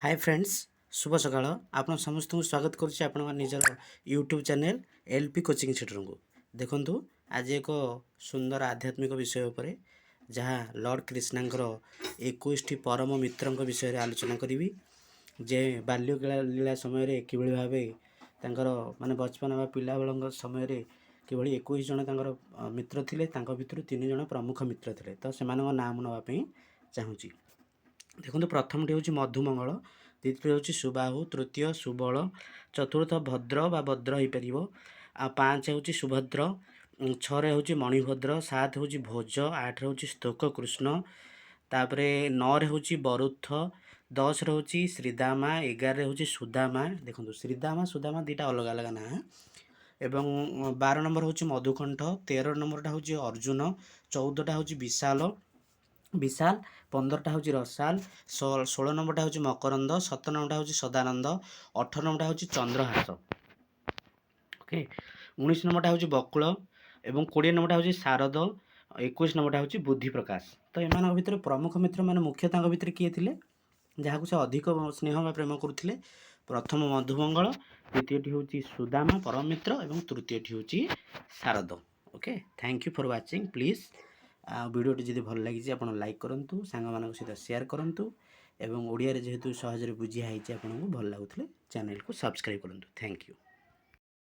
ହାଏ friends, ଶୁଭ ସକାଳ। ଆପଣ ସମସ୍ତଙ୍କୁ ସ୍ୱାଗତ କରୁଛି ଆପଣଙ୍କ ନିଜର YouTube channel L P coaching ସେଣ୍ଟରକୁ। ଦେଖନ୍ତୁ, ଆଜି ଏକ ସୁନ୍ଦର ଆଧ୍ୟାତ୍ମିକ ବିଷୟ ଉପରେ, ଯାହା ଲର୍ଡ଼ କ୍ରିଷ୍ଣାଙ୍କର 21ଟି ପରମ ମିତ୍ରଙ୍କ ବିଷୟରେ ଆଲୋଚନା କରିବି ଯେ ବାଲ୍ୟ ଲୀଳା ସମୟରେ କିଭଳି ଭାବେ ତାଙ୍କର ମାନେ ବଚପନ ବା ପିଲାବେଳଙ୍କ ସମୟରେ କିଭଳି 21 ଜଣ ତାଙ୍କର ମିତ୍ର ଥିଲେ। ତାଙ୍କ ଭିତରୁ ତିନି ଜଣ ପ୍ରମୁଖ ମିତ୍ର ଥିଲେ। ତ ସେମାନଙ୍କ ନାଁ ମୁଁ ନେବା ପାଇଁ ଚାହୁଁଛି। ଦେଖନ୍ତୁ, ପ୍ରଥମଟି ହେଉଛି ମଧୁମଙ୍ଗଳ, ଦ୍ୱିତୀୟ ହେଉଛି ସୁବାହୁ, ତୃତୀୟ ସୁବଳ, ଚତୁର୍ଥ ଭଦ୍ର ବା ଭଦ୍ର ହେଇପାରିବ, ଆଉ ପାଞ୍ଚ ହେଉଛି ସୁଭଦ୍ର, ଛଅରେ ହେଉଛି ମଣିଭଦ୍ର, ସାତ ହେଉଛି ଭୋଜ, ଆଠରେ ହେଉଛି ସ୍ତୋକ କୃଷ୍ଣ, ତାପରେ ନଅରେ ହେଉଛି ବରୁଥ, 10ରେ ହେଉଛି ଶ୍ରୀଦାମା, 11ରେ ହେଉଛି ସୁଦାମା। ଦେଖନ୍ତୁ, ଶ୍ରୀଦାମା, ସୁଦାମା ଦୁଇଟା ଅଲଗା ଅଲଗା ନାଁ। ଏବଂ 12 ନମ୍ବର ହେଉଛି ମଧୁକଣ୍ଠ, 13 ନମ୍ବରଟା ହେଉଛି ଅର୍ଜୁନ, 14ଟା ହେଉଛି ବିଶାଲ, 15ଟା ହେଉଛି ରସାଲ, 16 ନମ୍ବରଟା ହେଉଛି ମକରନ୍ଦ, 17 ନମ୍ବରଟା ହେଉଛି ସଦାନନ୍ଦ, 18 ନମ୍ବରଟା ହେଉଛି ଚନ୍ଦ୍ରହାସ, ଓକେ, 19 ନମ୍ବରଟା ହେଉଛି ବକୁଳ ଏବଂ 20 ନମ୍ବରଟା ହେଉଛି ଶାରଦ, 21 ନମ୍ବରଟା ହେଉଛି ବୁଦ୍ଧି ପ୍ରକାଶ। ତ ଏମାନଙ୍କ ଭିତରେ ପ୍ରମୁଖ ମିତ୍ର ମାନେ ମୁଖ୍ୟ ତାଙ୍କ ଭିତରେ କିଏ ଥିଲେ, ଯାହାକୁ ସେ ଅଧିକ ସ୍ନେହ ବା ପ୍ରେମ କରୁଥିଲେ? ପ୍ରଥମ ମଧୁମଙ୍ଗଳ, ଦ୍ୱିତୀୟଟି ହେଉଛି ସୁଦାମା ପରମ ମିତ୍ର ଏବଂ ତୃତୀୟଟି ହେଉଛି ଶାରଦ। Okay, thank you for watching. Please, ଆଉ ଭିଡ଼ିଓଟି ଯଦି ଭଲ ଲାଗିଛି, ଆପଣ ଲାଇକ୍ କରନ୍ତୁ, ସାଙ୍ଗମାନଙ୍କ ସହିତ ସେୟାର କରନ୍ତୁ ଏବଂ ଓଡ଼ିଆରେ ଯେହେତୁ ସହଜରେ ବୁଝିଆ ହେଇଛି, ଆପଣଙ୍କୁ ଭଲ ଲାଗୁଥିଲେ ଚ୍ୟାନେଲକୁ ସବସ୍କ୍ରାଇବ୍ କରନ୍ତୁ। Thank you.